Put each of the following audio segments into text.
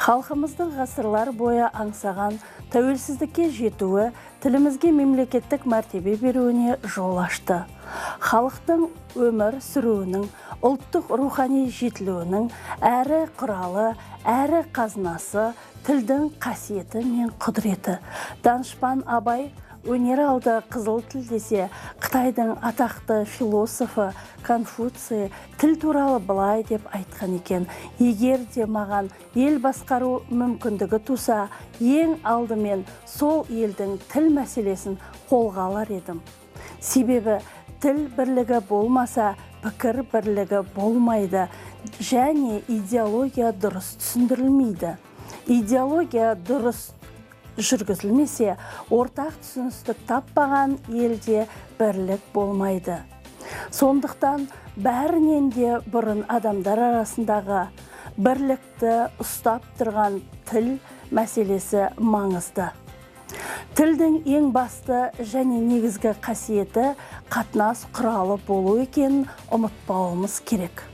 Халқымыздың ғасырлар бойы аңсаған тәуелсіздікке жетуі тілімізге мемлекеттік мәртебе беруіне жол ашты. Халықтың өмір сүруінің, ұлттық рухани жетілуінің әрі құралы, әрі қазынасы тілдің қасиеті мен құдіреті. Данышпан Абай өнер алды қызыл тіл десе, Қытайдың атақты философы Конфуций тіл туралы былай деп айтқан екен: егер де маған ел басқару мүмкіндігі туса, ең алдымен сол елдің тіл мәселесін қолға алар едім. Себебі тіл бірлігі болмаса, пікір бірлігі болмайды және идеология дұрыс түсіндірілмейді. Идеология дұрыс жүргізілмесе, ортақ түсіністік таппаған елде бірлік болмайды. Сондықтан бәрінен де бұрын адамдар арасындағы бірлікті ұстап тұрған тіл мәселесі маңызды. Тілдің ең басты және негізгі қасиеті қатынас құралы болу екенін ұмытпауымыз керек.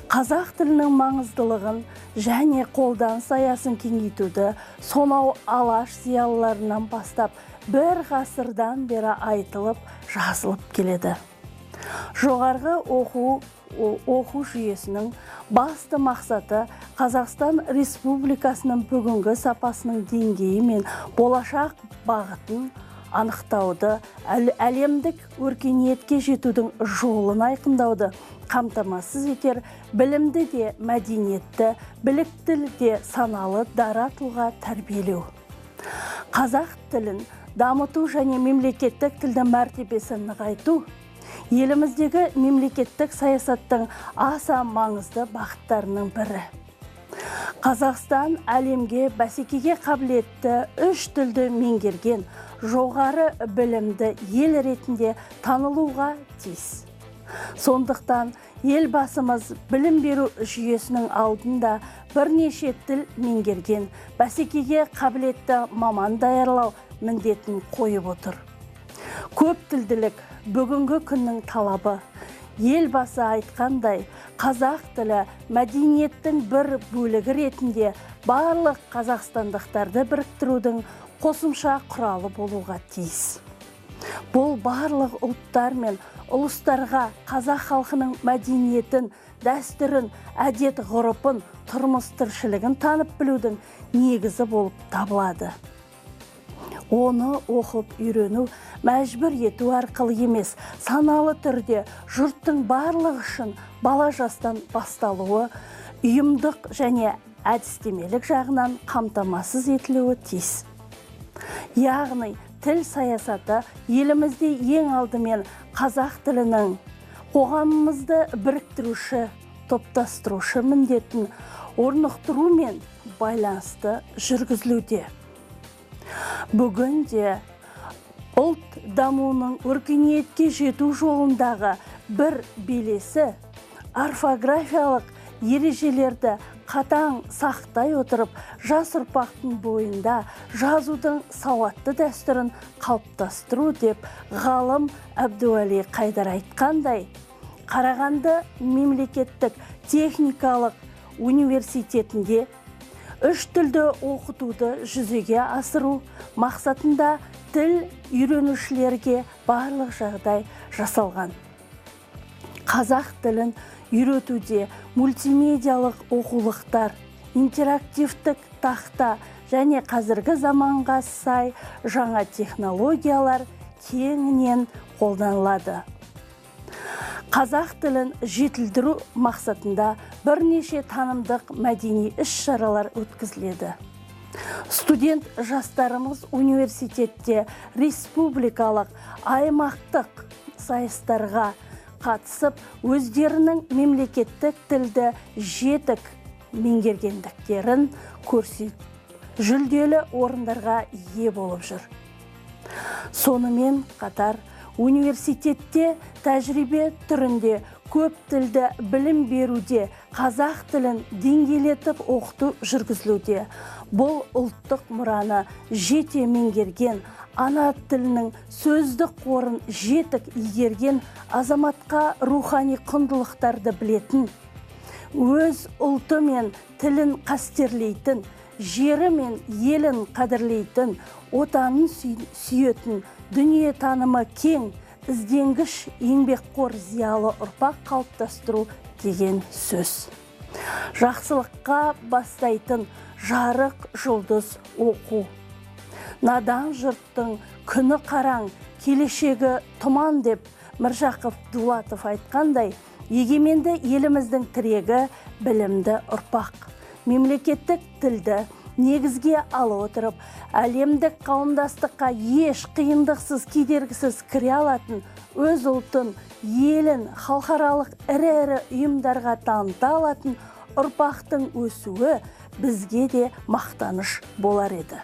Қазақ тілінің маңыздылығын және қолданыс аясын кеңейтуді сонау Алаш зиялыларынан бастап бір ғасырдан бері айтылып, жазылып келеді. Жоғарғы оқу жүйесінің басты мақсаты Қазақстан Республикасының бүгінгі сапасының деңгейі мен болашақ бағытын анықтауды, әлемдік өркениетке жетудің жолын айқындауды қамтамасыз етер білімді де мәдениетті, білікті де саналы дара тұлға тәрбиелеу. Қазақ тілін дамыту және мемлекеттік тілдің мәртебесін нығайту еліміздегі мемлекеттік саясаттың аса маңызды бағыттарының бірі. Қазақстан әлемге бәсекеге қабілетті, үш тілді меңгерген, жоғары білімді ел ретінде танылуға тиіс. Сондықтан елбасымыз білім беру жүйесінің алдында бірнеше тіл меңгерген, бәсекеге қабілетті маман даярлау міндетін қойып отыр. Көп тілділік бүгінгі күннің талабы. Елбасы айтқандай, қазақ тілі мәдениеттің бір бөлігі ретінде барлық қазақстандықтарды біріктірудің қосымша құралы болуға тиіс. Бұл барлық ұлттар мен ұлыстарға қазақ халқының мәдениетін, дәстүрін, әдет ғұрпын, тұрмыс тіршілігін танып білудің негізі болып табылады. Оны оқып үйрену мәжбүр ету арқылы емес, саналы түрде жұрттың барлығы үшін бала жастан басталуы, ұйымдық және әдістемелік жағынан қамтамасыз етілуі тиіс. Яғни тіл саясаты елімізде ең алдымен қазақ тілінің қоғамымызды біріктіруші, топтастырушы міндетін орнықтырумен байланысты жүргізілуде. Бүгінде ұлт дамуының өркениетке жету жолындағы бір белесі орфографиялық ережелерді қатаң сақтай отырып, жас ұрпақтың бойында жазудың сауатты дәстүрін қалыптастыру деп ғалым Әбдуәли Қайдар айтқандай, Қарағанды мемлекеттік техникалық университетінде үш тілді оқытуды жүзеге асыру мақсатында тіл үйренушілерге барлық жағдай жасалған. Қазақ тілін үйретуде мультимедиялық оқулықтар, интерактивтік тақта және қазіргі заманға сай жаңа технологиялар кеңінен қолданылады. Қазақ тілін жетілдіру мақсатында бірнеше танымдық мәдени іс-шаралар өткізіледі. Студент жастарымыз университетте республикалық, аймақтық сайыстарға қатысып, өздерінің мемлекеттік тілді жетік меңгергендіктерін көрсетіп, жүлделі орындарға ие болып жүр. Сонымен қатар университетте тәжірибе түрінде көп тілді білім беруде қазақ тілін деңгейлетіп оқыту жүргізілуде. Бұл ұлттық мұраны жете меңгерген, ана тілінің сөздік қорын жетік игерген азаматқа рухани құндылықтарды білетін, Өз ұлты мен тілін қастерлейтін, жері мен елін қадірлейтін, отанын сүйетін, дүние танымы кең, ізденгіш, еңбекқор зиялы ұрпақ қалыптастыру деген сөз. Жақсылыққа бастайтын жарық жұлдыз оқу. Надан жұрттың күні қараң, келешегі тұман деп Міржақып Дулатов айтқандай, егеменді еліміздің тірегі білімді ұрпақ. Мемлекеттік тілді негізге ала отырып, әлемдік қауымдастыққа еш қиындықсыз, кедергісіз кіре алатын, өз ұлтын, елін халықаралық ірі-ірі ұйымдарға таныта алатын ұрпақтың өсуі бізге де мақтаныш болар еді.